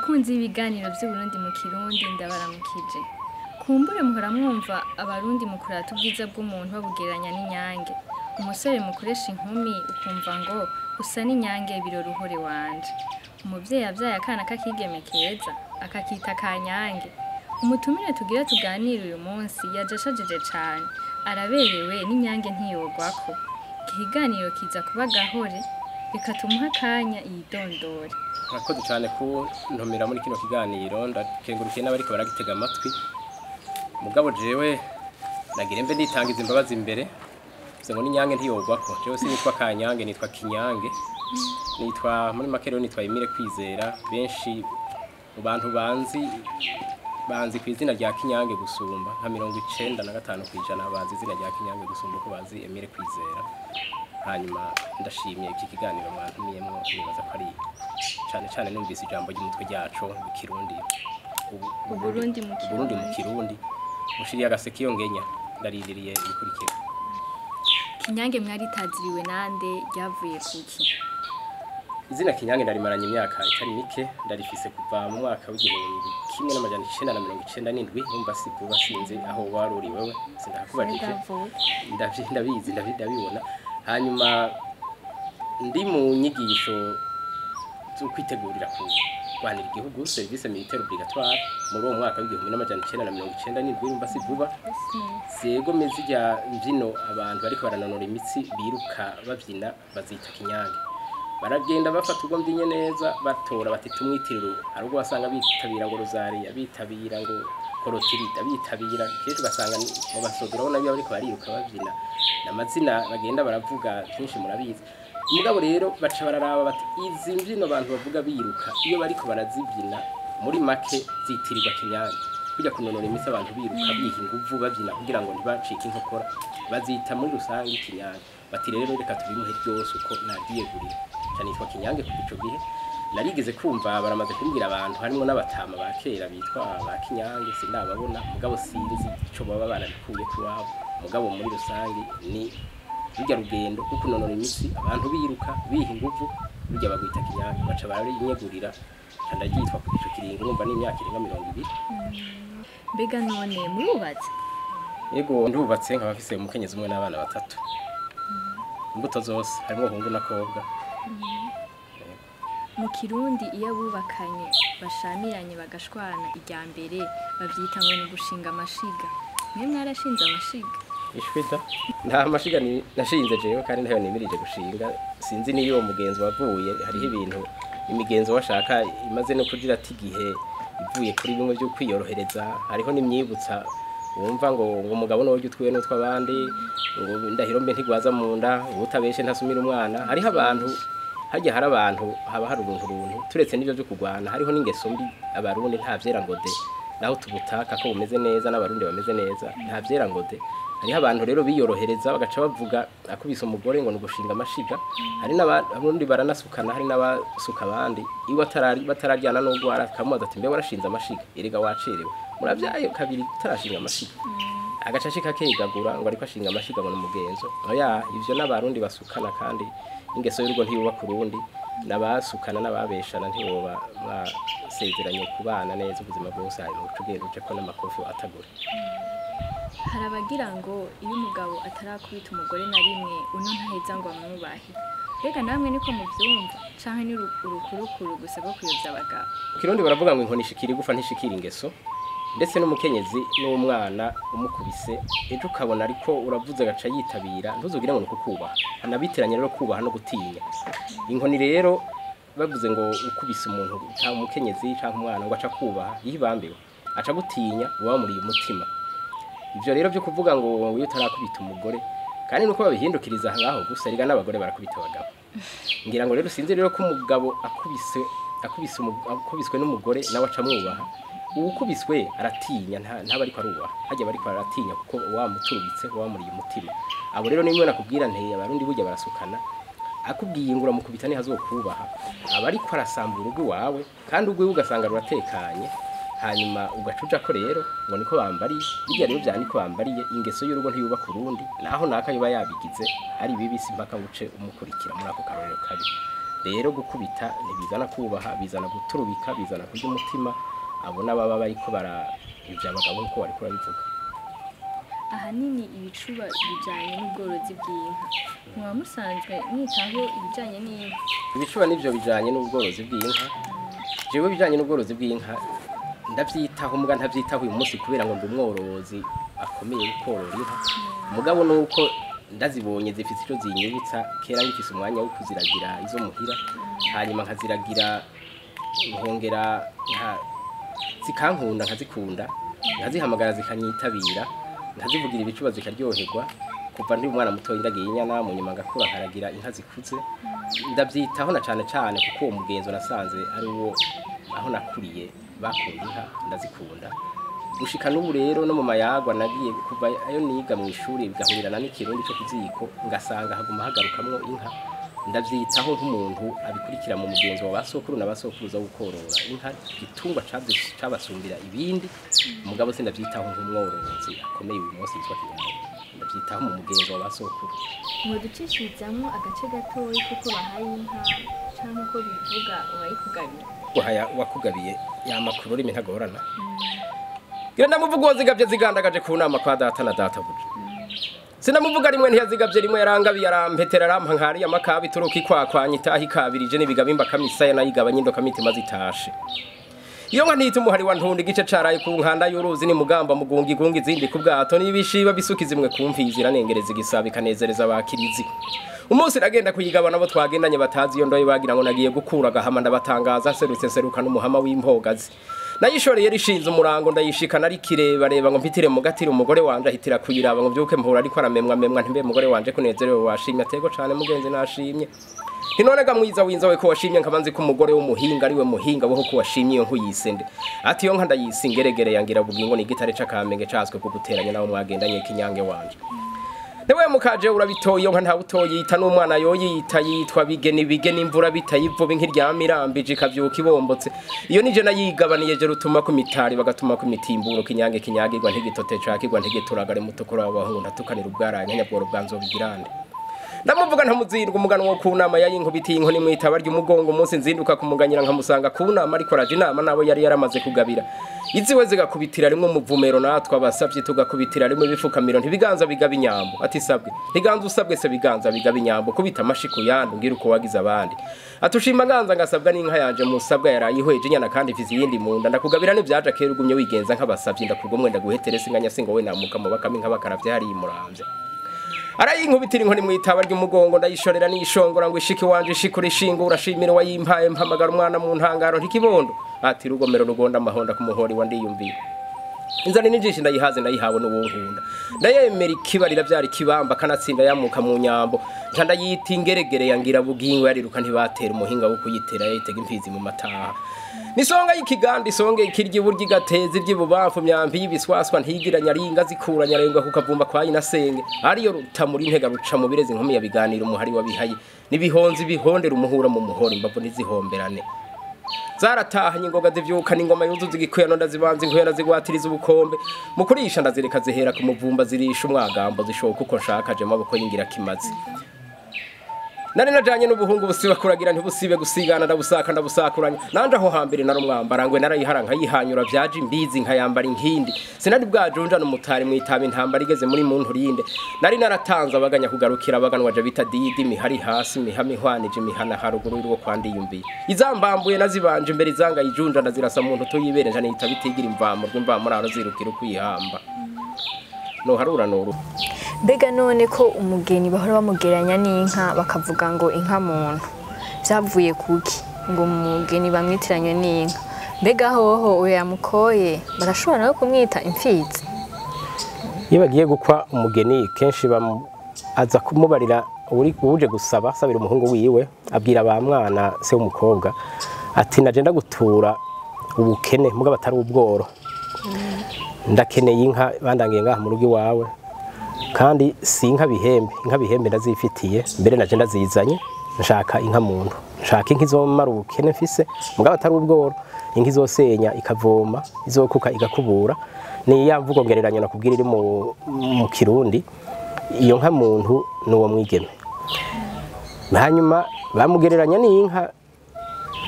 Bakunzi b'ibiganiro vy'Uburundi mu Kirundi, ndabaramukije. Kumbure muhora mwumva Abarundi mu kurata ubwiza bw'umuntu babugereranya n'inyange. Umusore mukoresha inkumi ukumva ngo usa n'inyange biroruhore wanje. Umuvyeyi yavyaye akana k'akigeme keza akakita Kanyange. Umutumire tugira tuganire uyu munsi yaje ashajije cane, araberewe n'inyange ntiyogwako. Iki kiganiro kiza kuba gahore, reka tumuhe akanya yidondore. Murakoze cyane kuntumira muri kino kiganiro, ndakengurukiye n'abariko baragitega amatwi. Mugabo jewe nagira mbe nditangiza imbabazi imbere, bivuze ngo n'inyange ntiyogwako. Jewe sinitwa Kanyange, nitwa Kinyange. Nitwa muri make rero nitwa Emile Kwizera, benshi mu bantu banzi ku izina rya Kinyange gusumba, nka 95% bazi izina rya Kinyange gusumba uko bazi Emile Kwizera. Hanyuma ndashimye iki kiganiro mwantumiyemwo, nibaza ko ari cane cane numvise ijambo ry'umutwe ryaco mu Kirundi. Uburundi mu Uburundi mu Kirundi. Kirundi. Mushiriye agaseke iyo ngenya, ndarindiriye ibikurikira. Kinyange mwaritaziriwe nande, ryavuye kuki? Izina Kinyange ndarimaranye imyaka itari mike, ndarifise kuva mu mwaka w'1997, numva si vuba, sinzi aho waruri wewe, sindakubajije. Ndabizi, ndabibona. Hanyuma ndi mu nyigisho zo kwitegurira kurwanira igihugu, service militaire obligatoire, muri uwo mwaka w'1997, numva si vuba. Sego zirya mbyino abantu bariko barananura imitsi biruka babyina bazita kinyange. Baragenda bafata ubwo mbyinye neza, batora bati tumwitiriro. Hari ubwo wasanga bitabira ngo Rozariya, bitabira ngo Korotirida, bitabira kenshi ugasanga mu basoda urabona iyo bariko bariruka babyina n'amazina bagenda baravuga byinshi, murabizi. Mugabo rero baca bararaba bati izi mbyino abantu bavuga biruka iyo bariko barazibyina, muri make zitirirwa kinyange. Kujya kunonora imitsi abantu biruka biha inguvu babyina kugira ngo ntibacike inkokora, bazita muri rusange kinyange. Bati rero reka tubimuhe ryose uko naryiyegurira, ca nitwa Kinyange. Kuva ico gihe narigeze kumva baramaze kumbwira abantu harimwo n'abatama ba kera bitwa ba Kinyange, sindababona, mugabo sinzi ico baba barabikuye iwabo. Mugabo muri rusange ni rujya rugendo rwo kunonora imitsi abantu biruka biha inguvu, rujya bagwita kinyange, baca barinyegurira, ca ndaryitwa kuva ico kiringo. Urumva n'imyaka irenga 20. Mbega none murubatse? Yego, ndubatse, nkaba mfise umukenyezi umwe n'abana batatu, imbuto zose harimwo hungu n'akobwa. Mu Kirundi iyo abubakanye bashamiranye bagashwana irya mbere bavyita ngo ni gushinga amashiga. Mwe mwarashinze amashiga? Ishwida, nta mashiga nashinze jewe, kandi ntayo nimirije gushinga. Sinzi niyo uwo mugenzo wavuye. Hariho ibintu imigenzo washaka imaze no kugira ati igihe ivuye kuri bimwe byo kwiyorohereza. Hariho n'imyibutsa wumva ngo umugabo n'uburyo utwiwe n'utw'abandi, ngo indahiro mbe ntigwaza mu nda, ngo utabeshe ntasumira umwana. Hariho abantu hajya hari abantu haba hari uruntu runtu turetse n'ibyo byo kurwana, hariho n'ingeso mbi. Abarundi nta vyera ngo de, naho tubutaka ko bumeze neza n'Abarundi bameze neza, nta vyera ngo de. Hariho abantu rero biyorohereza bagaca bavuga akubise umugore ngo ni ugushinga amashiga. Hari n'abarundi baranasukana, hari n'abasuka abandi iyo batararyana n'ugwara, akamubaza ati mbe warashinze amashiga? Erega wacerewe, muravyaye kabiri utarashinga amashiga. Agaca ashika akegagura ngo ariko ashinga amashiga, ngo ni umugenzo. Oya, ivyo n'Abarundi basukana, kandi ingeso y'urugo ntiyubaka urundi. N'abasukana n'ababeshana ntiwoba mwasezeranye kubana neza ubuzima bwose, hanyuma uca ugenda uje ko n'amakofi watagura. Hari abagira ngo iyo umugabo atarakubita umugore na rimwe uno ntaheza ngo amwubahe. Mbega namwe niko muvyumva canke ni urukurukuru gusa rwo kuyovya abagabo? Mu Kirundi baravuga ngo inkoni ishikira igufa ntishikira ingeso. Ndetse n'umukenyezi n'umwana umukubise ejo ukabona ariko uravuze agaca yitabira, ntuzugire ngo ni ukukubaha. Anabitiranye rero kubaha no gutinya inkoni. Rero bavuze ngo ukubise umuntu cyangwa umukenyezi cyangwa umwana ngo aca kubaha, yibambiwe aca gutinya, uba wamuriye umutima. Ivyo rero byo kuvuga ngo iyo utarakubita umugore, kandi nuko babihindukiriza ngaho gusa, riga n'abagore barakubita abagabo. Ngira ngo rero sinzi rero ko umugabo akubise akubiswe n'umugore nawe aca amwubaha. Uwukubiswe aratinya, ntaba ariko arubaha, hajya bariko aratinya kuko wamuturubitse, wamuriye umutima. Abo rero nimwe nakubwira nti Abarundi burya barasukana. Akubwiye ngo uramukubita ntihazokubaha, aba ariko arasambura urugo iwawe, kandi urwiwe ugasanga ruratekanye. Hanyuma ugaca uja ko rero ngo niko bambariye. Birya rero vya niko bambariye, ingeso y'urugo ntiyubaka urundi. Naho naka yoba yabigize ari bibi, si mpaka uce umukurikira muri ako karorero kabi. Rero gukubita ntibizana kubaha, bizana guturubika, bizana kurya umutima abona baba bariko bara ivyo abagabo nkuko bariko barabivuga. Ahanini ibicuba bijanye n'ubworozi bw'inka, muba musanzwe mwitaho ibijanye n'inka? Ibicuba nivyo bijanye n'ubworozi bw'inka. Jewe bijanye n'ubworozi bw'inka ndavyitaho, muga ntavyitaho uyu munsi kubera ngo ndi umworozi akomeye korora inka. Mugabo nuko ndazibonye zifite ico zinyibutsa kera ngifise umwanya wo kuziragira izo muhira, hanyuma nkaziragira nkongera zikankunda, nkazikunda, nkazihamagara zikanyitabira, nkazivugira ibicuba zikaryoherwa. Kuva ndi umwana muto ndagiye inyana, mu nyuma ngakura nkaragira inka zikuze. Ndavyitaho na cane cane kuko uwo mugenzo nasanze ari wo aho nakuriye bakunda inka, ndazikunda gushika n'ubu. Rero no mu mayagwa nagiye kuva ayo niga mu ishuri bigahurirana n'ikirundi cyo kuziko, ngasanga haguma hagarukamwo inka. Ndavyitaho nk'umuntu abikurikira mu mugenzo wa basokuru na basokuruza wo korora inka, igitungwa cabasumbira ibindi. Mugabo sindavyitaho nk'umworozi akomeye uyu munsi yitwa Kinyange, ndavyitaho mu mugenzo wa basokuru. Mwoducishirizamwo agace gatoyi kuko bahaye inka canke uko bivuga uwayikugabiye? Wahaya wakugabiye yama ku rurimi ntagorana. Gira ndamuvuga uwo zigavye zigandagaje ku nama kwa data na data buja. Sinamuvuga rimwe ntiyazigavye rimwe, yarangabiye arampetera arampa nkari amakabi turuka ikwakwanya itaha ikabirije n'ibigabimba kamisaya nayigabanye indoka mitima zitashe. Iyo nka ntita umuhari wa ntunda igice caraye ku nkanda y'uruzi ni mugamba mugunga igunga izindi ku bwato n'ibishiba bisuka zimwe ku mfizi iranengereza igisabo ikanezereza abakirizi. Umunsi nagenda kuyigabana abo twagendanye batazi iyo ndoye bagira ngo nagiye gukura agahama, ndabatangaza nserutse nseruka n'umuhama w'impogazi. Nayishoreye rishinze umurango ndayishikana ari kirebareba ngo mpitire mu gatira umugore wanje ahitira kuyiraba ngo mbyuke mpura ariko aramemwa memwa ntimbe mugore wanje kunezerewe washimye atego cane mugenzi nashimye. None ga mwiza winza we ko washimye nkaba nzi ko umugore w'umuhinga ari we muhinga woho ko washimye iyo nkuyisende. Ati iyo nka ndayisi ingeregere yangira bugingo ni igitare c'akamenge caswe kuguteranya nawe mwagendanye kinyange wanje. Newe mukaje urabitoye iyo nka nta utoyita n'umwana yoyita yitwa bigeni bigeni imvura bitayivuba inkiryama irambije ikavyuka ibombotse. Iyo nije nayigabaniye je rutuma ku mitari bagatuma ku mitimburo kinyange kinyagirwa ntigitote cakirwa ntigituragare mutukura wabahungu ndatukanira ubwaranye nyabworo bwanzobigirande. Ndamuvuga ntamuzindwa umugano wo ku nama yayinkubitiye inkoni mwitaba ry'umugongo umunsi nzinduka kumuganyira nkamusanga ku nama ariko araje inama nabo yari yaramaze kugabira. Iziwe zigakubitira rimwe umuvumero natwe abasavye tugakubitira rimwe ibifukamiro ntibiganza bigaba inyambo. Ati sabwe ntiganza usabwe se biganza bigaba inyambo kubita amashi ku yandi ngira uko wagize abandi. Atushima nganza ngasabwa n'inka yanje musabwa yarayihweje inyana kandi ifise iyindi munda ndakugabira n'ivyaje kera ugumye wigenza nk'abasavye ndakugomwe ndaguhetere singanya singo we namuka mu bakami nk'abakaravye hari imuramvya. Arayinkubitira inkoni mwitaba ry'umugongo ndayishorera nishongora ngo ishiki wanje ishikure ishingura ashimira wayimpaye mpamagara umwana mu ntangaro ntikibondo. Ati rugomero rugonda amahonda ku muhori wa ndiyumviye. Inzara n'injishi ndayihaze ndayihawe n'uwonkunda. Ndayemera ikibarira vyari kibamba kanatsinda yamuka mu nyambo. Nca ndayita ingeregere yangira bugingo yariruka ntibatera umuhinga wo kuyitera yayitega imfizi mu mataha. Nisonga y'ikiganda isonge ikirya iburyo igateza iry'ibubamfu myambi y'ibiswaswa ntigira nyaringa zikura nyarenga kukavumba kwa inasenge. Ariyo rutamuri intega ruca mu birezi inkumi ya biganiro umuhari wabihaye. Nibihonzi bihondera umuhura mu muhori imbavu ntizihomberane. Zaratahanye ingoga zivyuka n'ingoma yuzuza igikwiya ndazibanza inkuya ndazigwatiriza ubukombe. Mu kurisha ndazireka zihera ku muvumba zirisha umwagambo zishoka uko nshaka je maboko y'ingira kimazi. Nari najanye n'ubuhungu busiba kuragira ntibusibe gusigana ndabusaka ndabusakuranya. Nanje aho hambere narumwambara ngwe narayihara nkayihanyura vyaje imbizi nkayambara inkindi. Sinari bwajunja n'umutari mwitaba intambara igeze muri muntu rinde. Nari naratanze abaganya kugarukira abaganwa je bita didi mihari hasi mihami hwanije mihana haruguru y'uwo kwandiyumbiye. Izambambuye nazibanje imbere izanga yijunja ndazirasa muntu tuyibere njane yita bitigira imvamo rw'imvamuraro zirukira kwihamba. No harura noru. Mbega none ko umugeni bahora bamugeranya n'inka bakavuga ngo inka muntu vyavuye kuki ngo umugeni bamwitiranywe n'inka? Mbega hoho uyo yamukoye barashobora nawe kumwita imfizi? Iyo bagiye gukwa umugeni kenshi aza kumubarira uje gusaba sabira umuhungu wiwe abwira ba mwana se w'umukobwa ati naje ndagutura ubukene mugabo atari ubworo. Ndakeneye inka bandangiye ngaha mu rugo iwawe kandi si inka bihembe, inka bihembe ndazifitiye mbere naje ndazizanye nshaka inka muntu, nshaka inka izomara ubukene mfise mugabo atari ubworo, inka izosenya ikavoma izokuka igakubura. Ni ya mvugo ngereranya nakubwira iri mu Kirundi. Iyo nka muntu nuwo mwigeme. Hanyuma bamugereranya n'inka.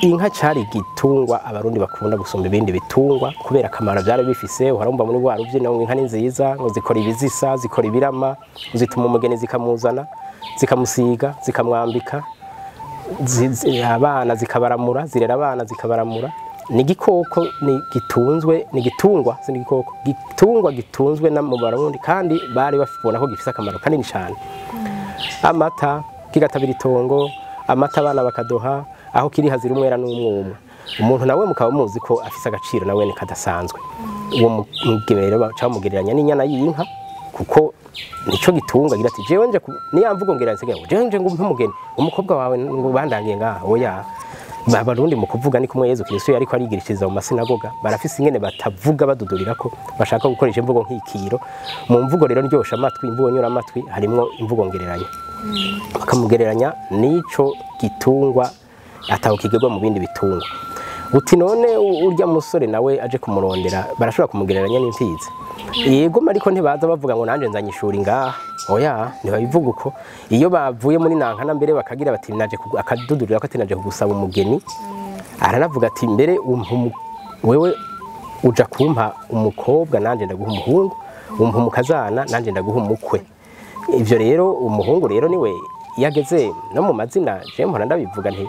Inka cari igitungwa abarundi bakunda gusumba ibindi bitungwa kubera akamaro byari bifise. Uharumva muri rwa rubyino ngo inka ni nziza, ngo zikora ibizisa, zikora ibirama, zituma umugeni zikamuzana, zikamusiga, zikamwambika, abana zikabaramura, zirera abana zikabaramura. Ni igikoko ni gitunzwe, ni gitungwa, si igikoko, gitungwa gitunzwe na mu barundi, kandi bari bafibona ko gifise akamaro kanini cyane. Amata kigatabira itongo, amata abana bakadoha, aho kiri hazira umwera n'umwumwe. Umuntu nawe mukaba muzi ko afise agaciro nawe ni kadasanzwe. Uwo mugemero camugereranya n'inyana y'inka kuko nico gitunga gira ati jewe nje niya mvugo ngira nsigaye jewe nje ngumpe umugeni umukobwa wawe ngo bandangiye ngaha. Oya, abarundi mu kuvuga ni kumwe Yezu Kristo yariko arigirishiriza mu masinagoga, barafise ingene batavuga badudurira ko bashaka gukoresha imvugo nk'ikiro. Mu mvugo rero ndyosha amatwi, imvugo nyura amatwi, harimwo imvugo ngereranya. Bakamugereranya nico gitungwa ataho kigerwa mu bindi bitungwa. Uti none urya musore nawe aje kumurondera barashobora kumugereranya n'imfizi. Yego, ariko ntibaza bavuga ngo nanje nzanye ishuri ngaha. Oya, ntibabivuga uko. Iyo bavuye muri nankana mbere bakagira bati naje akadudurira ko ati naje kugusaba umugeni. Aranavuga ati mbere wewe uja kumpa umukobwa nanje ndaguha umuhungu, umpa umukazana nanje ndaguha umukwe. Ivyo rero umuhungu rero niwe yageze no mu mazina je mpora ndabivuga nti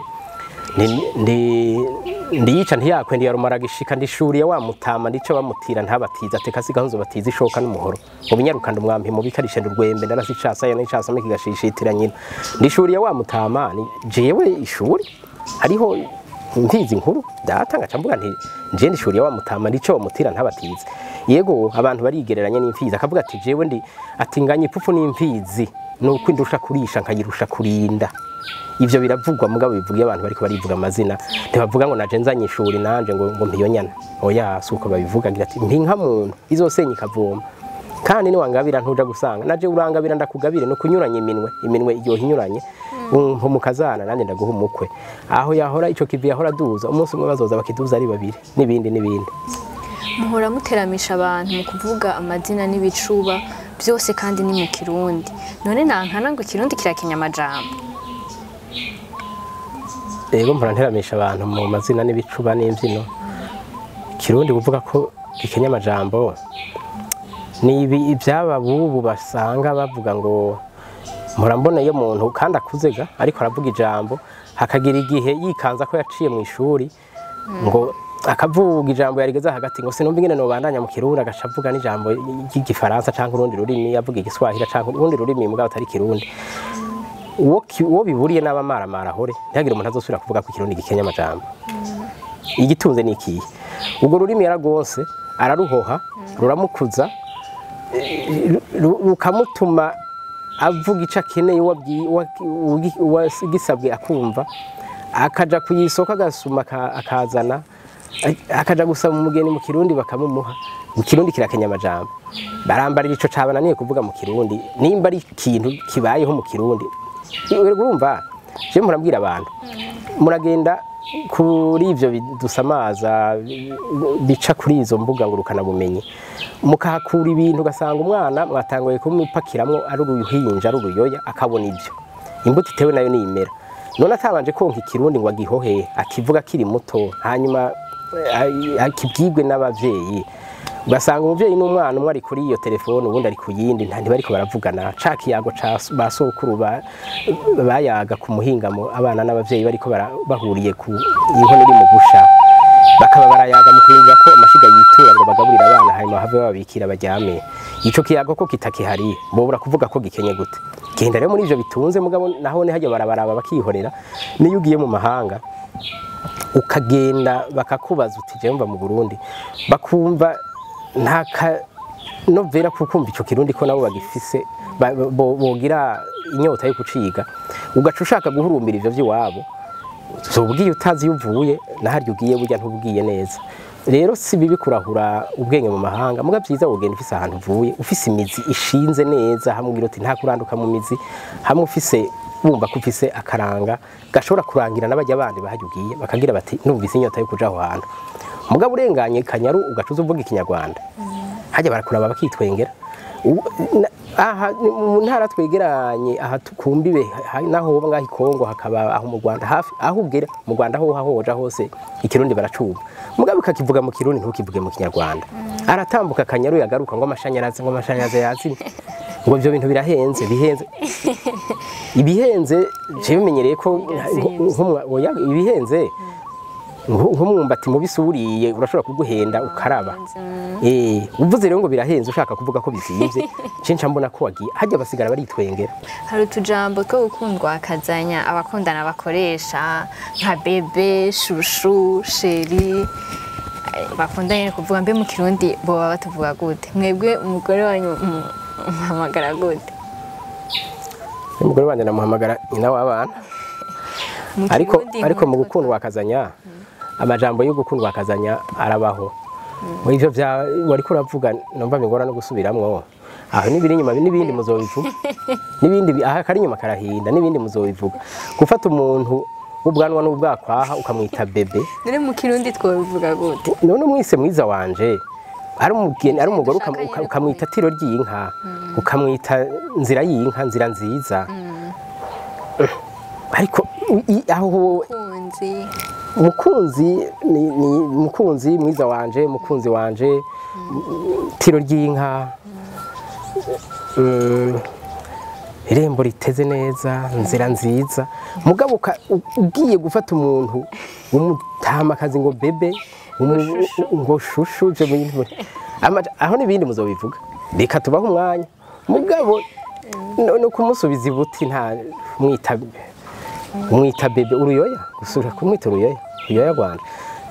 ndiyica ntiyakwe ndiyarumara gishika ndishuriye wa mutama ndico bamutira ntabatiza ateka siga nzo batiza ishoka n'umuhoro mu binyarukanda umwampi mu bikarishe ndurwembe ndarasicasa ya n'icasa mikigashishitira nyina. Ndishuriye wa mutama ni jewe ishuri hariho ntizi nkuru data ngaca mvuga nti nje ndishuriye wa mutama ndico bamutira ntabatiza. Yego, abantu barigereranya n'imfizi, akavuga ati jewe ndi atinganye ipfufu n'imfizi nuko indusha kurisha nkayirusha kurinda. Ivyo biravugwa mugabo bivugiye abantu bariko barivuga amazina, ntibavuga ngo naje nzanye ishuri nanje ngo mpiyonyana. Oya, suko babivuga ngira ati nti nka muntu izosenya ikavoma. Kandi ni wangabira ntuja gusanga naje urangabira ndakugabire no kunyuranya iminwe, iminwe iryoha inyuranye, umpa mukazana nanje ndaguha umukwe. Aho yahora ico kivi yahora duza, umunsi umwe bazoza bakiduza ari babiri nibindi nibindi. Muhora muteramisha abantu mu kuvuga amazina n'ibicuba byose kandi ni mu Kirundi. None nankana ngo Kirundi kirakenya amajambo. Ego, mpora nteramisha abantu mu mazina n'ibicuba n'imbyino. Kirundi kuvuga ko gikenya amajambo ni ibi ibyaba bubu basanga bavuga ngo mpora mbona iyo muntu kandi akuzega ariko aravuga ijambo hakagira igihe yikanza ko yaciye mu ishuri ngo akavuga ijambo yarigeze hagati ngo sinumva ingene nobandanya mu Kirundi, agaca avuga n'ijambo ry'igifaransa canke urundi rurimi, avuga igiswahili canke urundi rurimi mugabo atari Kirundi. Uwo biburiye n'abamaramara hore ntihagire umuntu azosubira kuvuga ko Ikirundi gikenya amajambo. Igitunze ni ikihe? Ubwo rurimi yaragonse araruhoha ruramukuza rukamutuma avuga ico akeneye, uwagisabwe akumva, akaja kuyisoka agasuma akazana, akaja gusaba umugeni mu Kirundi bakamumuha. Mu Kirundi kirakenya amajambo. Barambarira ico cabananiye kuvuga mu Kirundi nimba ari ikintu kibayeho mu Kirundi. Urumva je murambwira abantu muragenda kuri ivyo bidusamaza bica kuri izo mbuga ngurukana bumenyi, mukahakura ibintu ugasanga umwana mwatangoye kumupakiramwo ari uruhinja ari uruyoya akabona ivyo imbuto itewe nayo niyimera. None atabanje konka Ikirundi ngo agihohe akivuga kiri muto, hanyuma akibwirwe n'abavyeyi, ugasanga umuvyeyi n'umwana umwe ari kuri iyo telefone ubundi ari kuyindi, ntibariko baravugana. Ca kiyago ca basokuru bayaga ku muhingamo abana n'abavyeyi bariko bahuriye ku inkono iri mu gusha, bakaba barayaga mu kurindira ko amashiga yitura ngo bagaburire abana hanyuma have bababikira baryame. Ico kiyago ko kitakihari bobura kuvuga ko gikenye gute? Genda rero muri ivyo bitunze mugabo naho ni hajya barabaraba bakihorera. Niyo ugiye mu mahanga ukagenda bakakubaza uti je mva mu Burundi, bakumva ntaka novera kukumva ico Kirundi ko nabo bagifise bogira inyota yo kuciga, ugaca ushaka guhurumbira ivyo vy'iwabo. Zobwiye utazi uvuye naharyo ugiye burya ntubwiye neza. Rero si bibi kurahura ubwenge mu mahanga, muga byiza wogenda ufise ahantu uvuye, ufise imizi ishinze neza, hamwe ugira uti nta kuranduka mu mizi, hamwe ufise wumva ko ufise akaranga gashobora kurangira n'abajya bandi bahajya ugiye bakagira bati numvise inyota yo kuja aho hantu. Mugabo urenganye Kanyaru ugacuza uvuga ikinyarwanda, hajya barakuraba bakitwengera. Aha mu ntara twegeranye, aha tukumbibe naho hoba ngaho i Kongo, hakaba aho mu Rwanda hafi, aho ugera mu Rwanda ho hoja hose ikirundi baracumva, mugabo ukakivuga mu Kirundi ntukivuge mu Kinyarwanda. Aratambuka akanyaru yagaruka ngo amashanyarazi, ngo amashanyarazi yazimye, ngo ivyo bintu birahenze, bihenze ibihenze. Je bimenyereye ko oya, ibihenze nk'umwumbati mubisi wuriye urashobora kuguhenda ukaraba. Uvuze rero ngo birahenze ushaka kuvuga ko bizimvye, cinca mbona ko wagiye hajya basigara baritwengera. Hari utujambo two gukundwa akazanya abakundana bakoresha nka bébé, chouchou, chéri, bakundanye ni kuvuga mbe mu Kirundi boba batuvuga gute? Mwebwe umugore wanyu muhamagara gute? Umugore wanje namuhamagara nyina w'abana. Mu Ariko Kirundi ariko mu nk'utwo gukundwa akazanya, amajambo yo gukundwa akazanya arabaho. Muri ivyo vya wariko uravuga numva bingora no gusubiramwo aho n'ibiri inyuma, n'ibindi muzobivuga, n'ibindi aha kari inyuma karahinda, n'ibindi muzobivuga. Gufata umuntu w'ubwanwa n'ubwakwaha ukamwita bébé. None mu Kirundi twobivuga gute? None umwise mwiza wanje, ari umugeni, ari umugore, Dushaka nyene ukamwita tiro ry'inka, ukamwita nzira y'inka, nzira nziza, ariko aho Kunzi. Mukunzi ni mukunzi mwiza wanje, mukunzi wanje, tiro ry'inka, irembo riteze neza, nzira nziza. Mugabo ugiye gufata umuntu w'umutamakazi ngo bébé, ngo chouchou, ivyo bintu aho n'ibindi muzobivuga, reka tubahe umwanya. Mugabo no kumusubiza ibuti nta mwita, umwita bébé uruyoya, gusubira kumwita uruyoya, uruyoya Rwanda,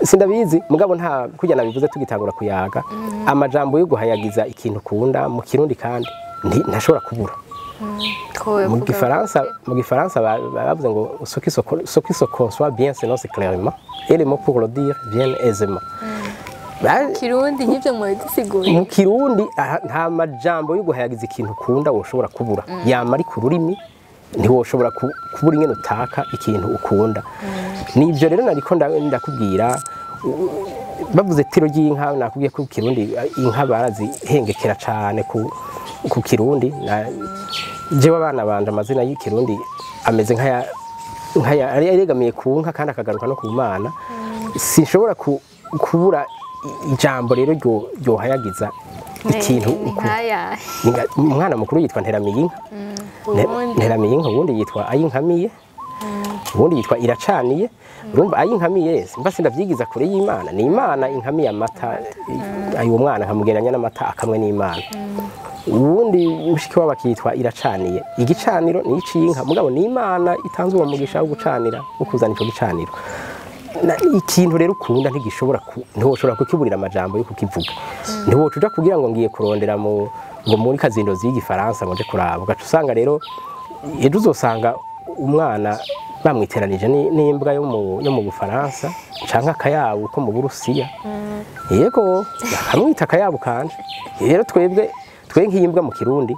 sindabizi. Mugabo nta kujya nabivuze tugitangura kuyaga, amajambo yo guhayagiza ikintu ukunda mu Kirundi kandi ntashobora kubura. Twobivuga Mu Gifaransa, mu Gifaransa bavuze ngo ce qui se conçoit bien s'énonce clairement et les mots pour le dire viennent aisément. Kirundi nk'ivyo mwabidusiguriye. Mu Kirundi aha, nta majambo yo guhayagiza ikintu ukunda woshobora kubura, yama ari ku rurimi, ntiwoshobora kubura ingene utaka ikintu ukunda. Nivyo rero nariko ndakubwira. Bavuze tiro ry'inka, nakubwiye ko Kirundi inka barazihengekera cane ku Kirundi. Jewe abana banje amazina y'Ikirundi ameze nk'aya aregamiye ku nka kandi akagaruka no ku Mana. Sinshobora kubura ijambo rero ryohayagiza ikintu Ni nkaya? Umwana mukuru yitwa Nteramiyinka. Ubundi? Nteramiyinka. Ubundi yitwa Ayinkamiye, ubundi yitwa Iracaniye. Urumva Ayinkamiye, mba sindavyigiza kure y'Imana, ni Imana inkamiye amata ayo mwana, nkamugereranya n'amata akamwe n'Imana. Ubundi mushiki wabo akitwa Iracaniye. Igicaniro ni ic'inka, mugabo ni Imana itanze uwo mugisha wo gucanira, wo kuzana ico gicaniro. Ikintu rero ukunda ntigishobora ntiwoshobora kukiburira amajambo yo kukivuga. Ntiwoca uja kugira ngo ngiye kurondera mu ngo muri kazindozi y'igifaransa ngo nje kuraba, ugaca usanga rero ejo uzosanga umwana bamwiteranije n'imbwa yo mu Bufaransa canke akayabu ko mu Burusiya. Yego, bakamwita akayabu kanje. Rero twebwe twe nk'imbwa mu Kirundi,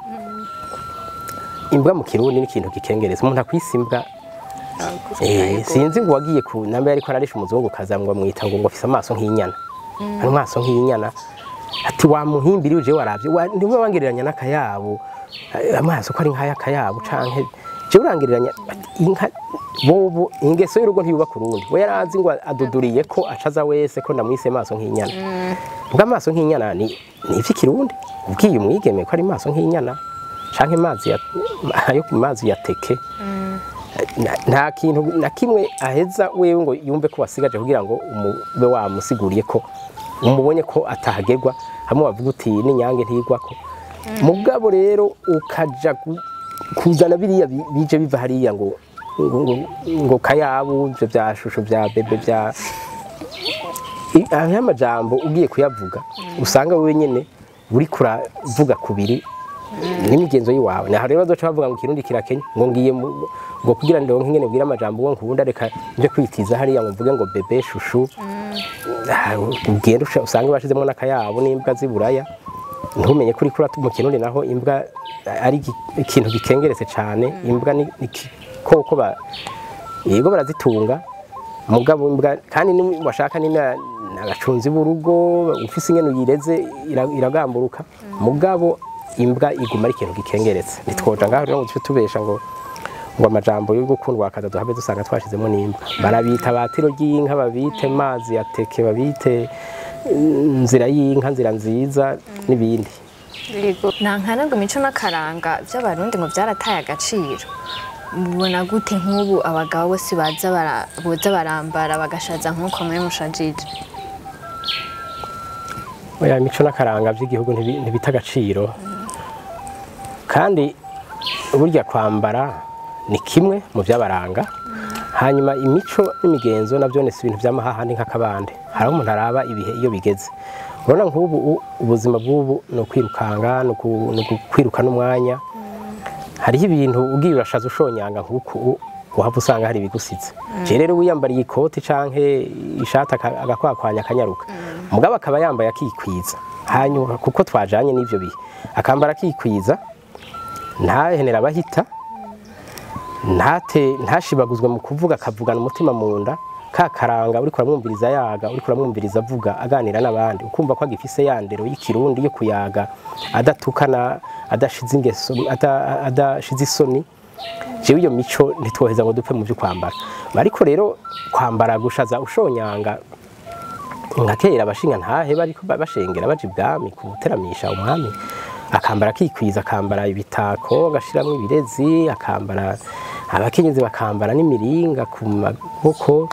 imbwa mu Kirundi ni ikintu gikengereza umuntu akwisa imbwa. Sinzi ngo wagiye ku nambe ariko ararisha umuzungu kaza ngo amwita ngo afise amaso nk'inyana, ari amaso nk'inyana, ati wa muhimbiri uje waravye niwe wangereranya n'akayabu, amaso ko ari nk'ayakayabu, canke je urangereranya ati, inka bobo ingeso y'urugo ntiyubaka urundi. We yarazi ngo aduduriye ko acaza wese ko ndamwise maso nk'inyana. Mbwa amaso nk'inyana ni ivy'ikirundi. Ubwiye umwigeme ko ari maso nk'inyana canke mazi ya ayo ku mazi ya teke, nta kintu na kimwe aheza wewe ngo yumve ko wasigaje kugira ngo umube wamusiguriye ko umubonye ko atahagerwa, hamwe wavuga uti n'inyange ntigwako. Mugabo rero ukaja kuzana biriya bije biva hariya ngo kayabu, ivyo vya chouchou, vya bébé, vya ayo amajambo ugiye kuyavuga usanga wewe nyene uri kuravuga kubiri n'imigenzo yiwawe. Naho rero bazoca bavuga ngo Kirundi kirakenya, ngo ngiye ngo kugira ndonke ingene bwira amajambo uwo nkunda, reka nje kwitiza hariya ngo mvuge ngo bébé, chouchou. Ugenda usanga bashizemo n'akayabo n'imbwa z'iburaya, ntumenye kuri kuri mu Kirundi naho imbwa ari ikintu gikengeretse cane. Imbwa ni koko ba yego barazitunga, mugabo imbwa kandi ni washaka ni n'abacunzi b'urugo, ufise ingene uyireze iragamburuka, mugabo Imbwa iguma ari ikintu gikengeretse. Ntitwoja ngaho rero ngo duce tubesha ngo amajambo yo gukundwa akaza duhabe dusanga twashizemo n'imbwa. Barabita batiro ry'inka, babite mazi yateke, babite nzira y'inka, nzira nziza n'ibindi. Yego, nankana ngo imico n'akaranga by'abarundi ngo byarataye agaciro. Mubona gute nk'ubu abagabo bose baza boza barambara bagashaza nk'uko mwe mushajije? Oya, imico n'akaranga by'igihugu ntibita agaciro. Kandi burya kwambara ni kimwe mu byabaranga. Hanyuma imico n'imigenzo navyo ni ibintu by'amahahandi nk'akabande. Hari umuntu araba ibihe iyo bigeze. Urabona nk'ubu ubuzima bw'ubu ni ukwirukanga, ni ukwiruka n'umwanya. Hariho ibintu ugiye urashaza ushonyanga nk'uku uhava usanga hari ibigusitse. Je rero wiyambariye ikoti canke ishati agakwakwanya akanyaruka, mugabo akaba yambaye akikwiza. Hanyuma kuko twajanye n'ivyo bihe, akambara akikwiza, ntahenera abahita, ntashibaguzwe mu kuvuga, akavugana umutima mu nda, ka karanga uriko uramwumviriza yaga, uriko uramwumviriza avuga aganira n'abandi, ukumva ko agifise yandero y'ikirundi yo kuyaga, adatukana, adashize ingeso, adashize isoni. Jewe iyo mico ntitwoheza ngo dupfe mu byo kwambara. Ariko rero kwambara gushaza ushonyanga nka kera abashinga ntahe bariko bashengera baje ibwami kuteramisha umwami, akambara akikwiza, akambara ibitako, agashiramwo ibirezi, akambara, abakenyezi bakambara n'imiringa ku maboko.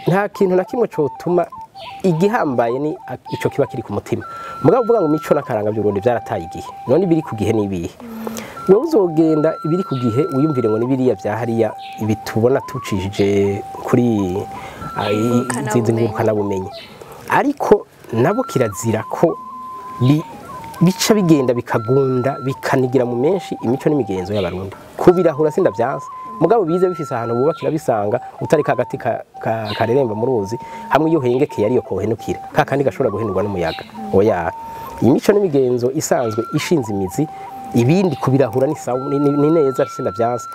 Nta kintu na kimwe cotuma igihambaye ni ico kiba kiri ku mutima. Mugabo uvuga ngo imico n'akaranga by'Uburundi byarataye igihe, none ibiri ku gihe nibihe? Wewe uzogenda ibiri ku gihe wiyumvire ngo nibiriya vya hariya ibitubona tucishije kuri izi ngurukanabumenyi. Ariko nabo kirazira ko bica bigenda bikagunda bikanigira mu menshi imico n'imigenzo y'abarundi. Kubirahura sindavyanse, mugabo bize bifise ahantu bubakira bisanga utari kagati kareremba mu ruzi, hamwe iyo hengekeye ariyo kohenukira ka kandi gashobora guhenurwa n'umuyaga. Oya, imico n'imigenzo isanzwe ishinze imizi, ibindi kubirahura ni sawa, ni neza sindavyanse.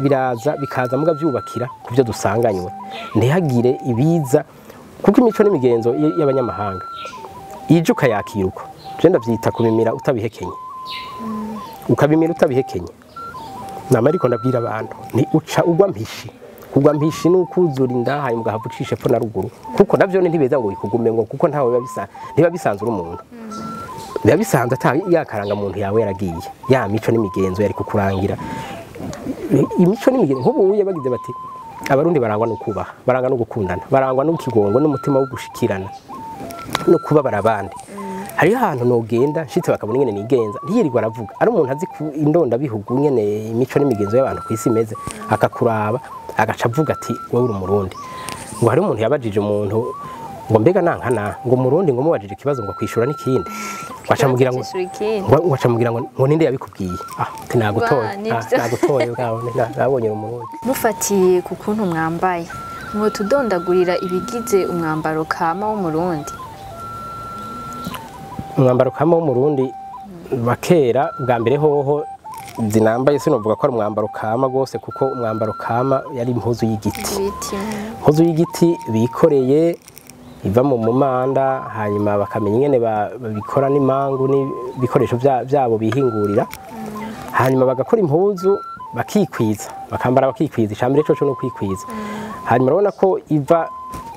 Biraza bikaza muga byubakira kubyo dusanganywe, ntihagire ibiza, kuko imico n'imigenzo y'abanyamahanga ije ukayakiruka. Je ndavyita kubimira utabihekenye. Ukabimira utabihekenye. Nama ariko ndabwira abantu ni uca ugwa mpishi. Kugwa mpishi ni ukuzura inda hanyuma ugahava ucisha epfo na ruguru, kuko navyo ntibeza ngo bikugume ngo kuko ntawe biba bisa, ntiba bisanzwe uri umuntu. Biba bisanzwe ata yakaranga muntu yawe yaragiye. Ya mico n'imigenzo yari kukurangira. Imico n'imigenzo nk'ubu uye bagize bati abarundi barangwa no kubaha, barangwa no gukundana, barangwa n'ukigongo n'umutima wo gushikirana no kubabara abandi. Hariho ahantu nogenda nshitse bakabona ingene nigenza, ntiyirirwa aravuga. Ari umuntu azi indonda bihugu nyene imico n'imigenzo y'abantu kwisi imeze, akakuraba agaca avuga ati wowe uri umurundi. Ngo hari umuntu yabajije umuntu ngo mbega nankana ngo umurundi ngo mubajije ikibazo ngo kwishura n'ikindi, waca mugira ngo waca mugira ngo ninde yabikubwiye? Ah, tinagutoye, nagutoye bwawe nabonye umurundi. Mufatiye ku kuntu mwambaye, mwo tudondagurira ibigize umwambaro kama w'umurundi? Umwambaro kama w'umurundi bakera bwa mbere hoho zinambaye sinovuga ko ari umwambaro kama gose, kuko umwambaro kama yari impuzu y'igiti. Impuzu y'igiti bikoreye iva mu mumanda, hanyuma bakamenya ingene babikora n'imangu n'ibikoresho byabo bihingurira, hanyuma bagakora impuzu bakikwiza, bakambara bakikwiza. Icambere coco no kwikwiza. Hanyuma urabona ko iva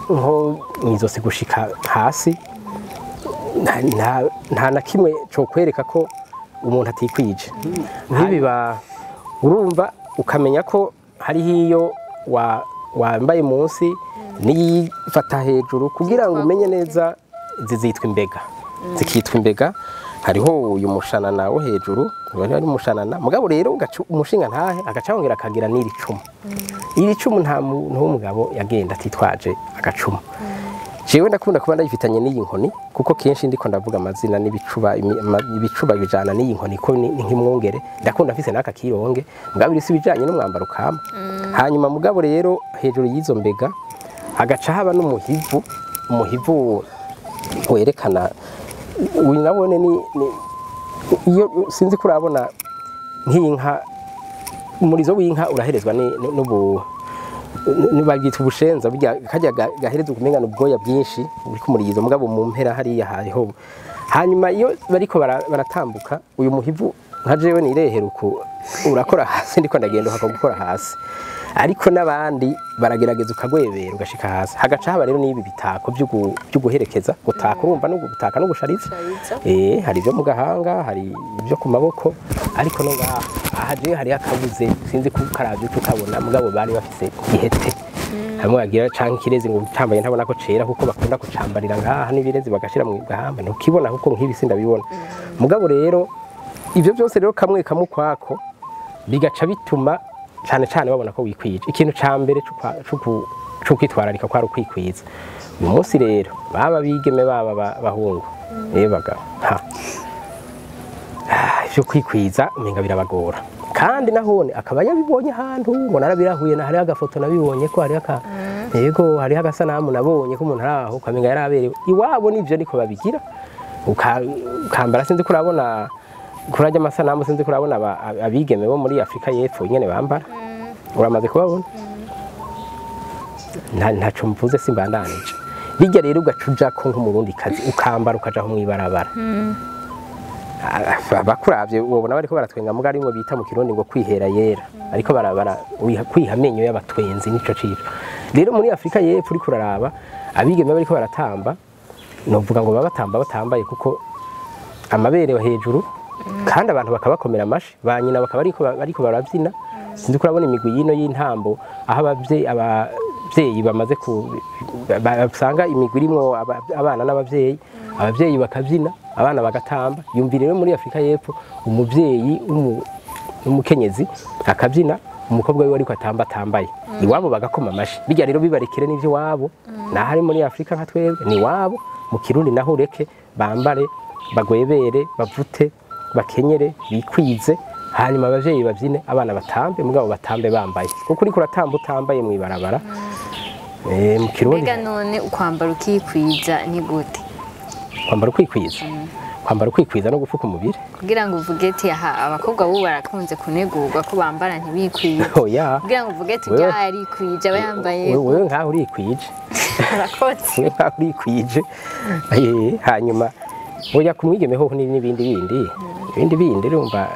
nko mw'izosi gushika hasi, nta na kimwe cyo kwereka ko umuntu atikwije. Nkibiba urumva ukamenya ko hariho iyo wambaye munsi niyifata hejuru kugira ngo umenye neza. Zizitwa imbega, zikitwa imbega. Hariho uyu mushanana wo hejuru, ari umushanana. Mugabo rero umushinga ntahe agaca wongera akagira n'iri cumu. Iri cumu nta muntu w'umugabo yagenda atitwaje agacumu. Jewe ndakunda kuba ndayifitanye n'iyi nkoni, kuko kenshi ndiko ndavuga amazina n'ibicuba, ibicuba bijana n'iyi nkoni ko ni nk'imwongere. Ndakunda mfise n'aka kironge, mugabo iri si bijanye n'umwambaro kama. Hanyuma mugabo rero hejuru y'izo mbega agaca haba n'umuhivu, umuhivu werekana uyu nabone ni iyo sinzi kurabona nk'inka, umurizo w'inka uraherezwa n'ubu Nibabyita ubushenza burya kajya gahereza ukumengana ubwoya bwinshi buri kumurizo, mugabo mu mpera hariya hariho. Hanyuma iyo bariko baratambuka uyu muhivu nka jewe nirehera uku urakora hasi, ndiko ndagenda uhaka gukora hasi, ariko n'abandi baragerageza ukagwebera ugashika hasi. Hagaca haba rero n'ibi bitako byo guherekeza gutaka, urumva no gutaka no gushariza. Hari ibyo mu gahanga, hari ibyo ku maboko, ariko no ngaha aha jewe hari akabuze sinzi kukaravye tukabona, mugabo bari bafise ihete hamwe bagira canke kirezi ngo utambaye ntabona ko cera, kuko bakunda kucambarira ngaha n'ibirezi bagashira mu gahamba ntukibona, kuko nk'ibi sindabibona. Mugabo rero ivyo byose rero kamwe kamwe kwako bigaca bituma cyane cyane babona ko wikwije. Ikintu ca mbere cyo kwitwararika kwari ukwikwiza. Uyu munsi rero baba bigeme baba bahungu bagabo ivyo kwikwiza umenga birabagora, kandi nahone akaba yabibonye ahantu ngo narabirahuye na hari agafoto nabibonye ko hari aka yego hari agasanamu nabonye ko umuntu araho ukamenga yaraberewe iwabo, nivyo niko babigira. Ukambara sinzi kurabona kurajya amasanamu, sinzi kurabona abigeme bo muri Afrika y'Epfo nyene bambara, uramaze kubabona? Ntaco mvuze simbandanije. Bijya rero ugacuja ko nk'umurundi kazi ukambara ukaja mw'ibarabara, bakuravye ubona bariko baratwenga, muga arimwe bita mu Kirundi ngo kwihera yera, ariko barabara kwiha amenyo y'abatwenzi nico citwa. Rero muri Afrika y'Epfo uriko uraraba abigeme bariko baratamba, novuga ngo baba batamba batambaye kuko amabere hejuru, kandi abantu bakabakomera amashi, ba nyina bakaba ariko barabyina. Sinzi kurabona imigwi yino y'intambo aho abavyeyi bamaze ku basanga imigwi irimo abana n'abavyeyi, abavyeyi bakabyina abana bagatamba. Yumvira rero muri Afrika y'Epfo umuvyeyi umukenyezi akabyina, umukobwa wiwe ariko atamba atambaye, iwabo bagakoma amashi. Bijya rero bibarekere n'ivyo wabo, naho ari muri Afrika nka twebwe ni wabo. Mu Kirundi naho ureke bambare bagwebere bavute bakenyere bikwize, hanyuma abavyeyi babyine abana batambe, mugabo batambe bambaye, kuko uriko uratamba utambaye mw'ibarabara. Mu Kirundi mbega none ukwambara ukikwiza ni gute? Kwambara ukikwiza, kwambara ukikwiza no gufuka umubiri kugira ngo uvuge ati aha abakobwa bo barakunze kunegurwa ko bambara ntibikwiye. Oya, kugira ngo uvuge ati byari kwije aba yambaye wewe nkaho urikwije. Urakoze. Wewe nkaho urikwije. Hanyuma oya kumwigeme ho n'ibindi bindi ibindi bindi urumva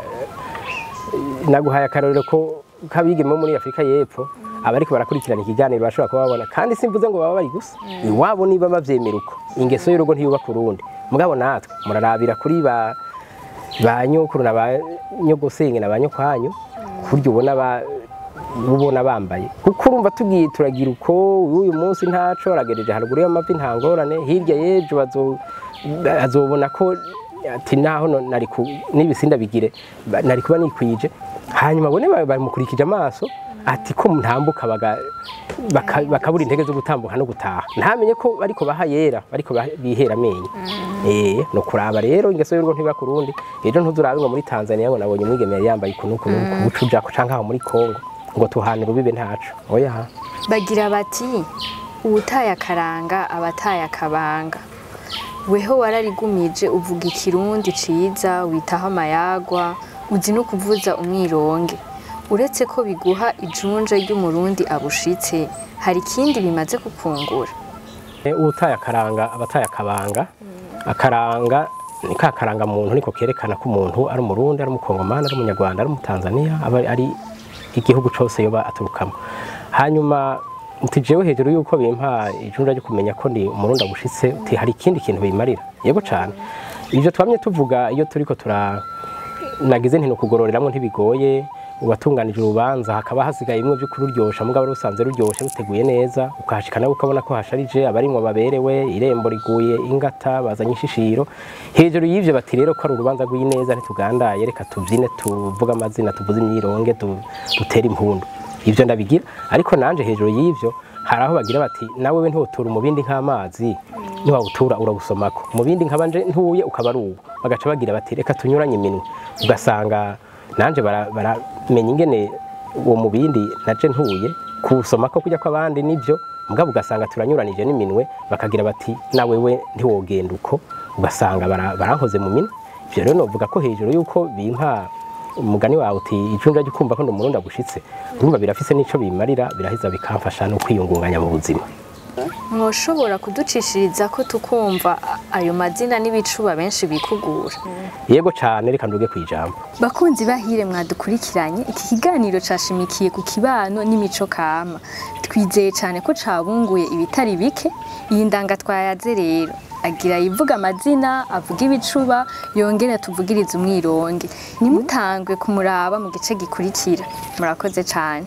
naguhaye akarorero ko kabigeme muri Afrika y'Epfo abariko barakurikirana ikiganiro bashobora kuba babona, kandi simvuze ngo baba bari gusa iwabo niba bavyemera uko ingeso y'urugo ntiyubaka urundi. Mugabo natwe murarabira kuri ba nyokuru na ba nyogosenge na ba nyokwanyu kurya ubona ubona bambaye, kuko urumva tugiye turagira uko uyu munsi ntaco aragereje haruguru y'amavi nta ngorane, hirya y'ejo azobona ko ati naho nari n'ibisinda bigire nari kuba nikwije, hanyuma bone bamukurikije amaso ati ko ntambuka bakabura intege zo gutambuka no gutaha, ntamenye ko bariko bahayera bariko bihera amenyo. No kuraba rero ingeso y'urugo ntibakurundi. Ejo ntuzurabe ngo muri Tanzania ngo nabonye umwigeme yari yambaye ukuntu kubucuja ko canka aho muri Kongo ngo tuhanire ubibe ntaco. Oya, bagira bati uwutaye akaranga abataye akabanga. Weho wararigumije uvuga ikirundi ciza, witaho amayagwa, uzi no kuvuza umwironge. Uretse ko biguha ijunja ry'umurundi abushitse, hari ikindi bimaze kukungura? Uwutaye akaranga abataye akabanga. Akaranga ni ka karanga muntu, niko kerekana ko umuntu ari umurundi, ari umukongomani, ari umunyarwanda, ari umutanzania, aba ari igihugu cose yoba aturukamo. Hanyuma uti jewe hejuru yuko bimpa ijunja ryo kumenya ko ndi umurundi abushitse, uti hari ikindi kintu bimarira? Yego cane. Ivyo twamye tuvuga iyo turiko nagize nti no kugororeramwo ntibigoye, ubatunganije urubanza hakaba hasigaye imwe byo kururyosha, mugabo rusanze ruryoshe ruteguye neza, ukahashika nawe ukabona ko hasharije, abarimwo baberewe, irembo riguye ingata, bazanye ishishiro. Hejuru y'ivyo bati rero ko ari urubanza rw'ineza ntitugandaye, reka tubyine tuvuga amazina, tuvuze imyironge, dutere impundu. Ivyo ndabigira, ariko nanje hejuru y'ivyo hari aho bagira bati nawe we ntutura umubindi nk'amazi, niwawutura urawusomako, umubindi nkabanje ntuye ukaba ari uwo. Bagaca bagira bati reka tunyuranye iminwe, ugasanga nanje baramenya ingene uwo mubindi naje ntuye kuwusomako kujya kw'abandi nivyo, mugabo ugasanga turanyuranije n'iminwe, bakagira bati nawe we ntiwogenda uko, ugasanga barankoze mu minwe. Ivyo rero novuga ko hejuru yuko bimpa Umugani wawe uti ijunja ryo kumva ko ndi Umurundi agushitse, urumva birafise n'ico bimarira, biraheza bikamfasha no kwiyungunganya mu buzima. Mwoshobora kuducishiriza ko tukumva ayo mazina n'ibicuba benshi bikugura? Yego cane, reka nduge kwijambo. Bakunzi bahire mwadukurikiranye, iki kiganiro cashimikiye ku kibano n'imico kama. Twizeye cyane ko cabunguye ibitari bike. Iyi ndanga twayaze rero agira yivuga amazina, avuga ibicuba, yongere tuvugirize umwironge. Nimutangwe kumuraba mu gice gikurikira. Murakoze cyane.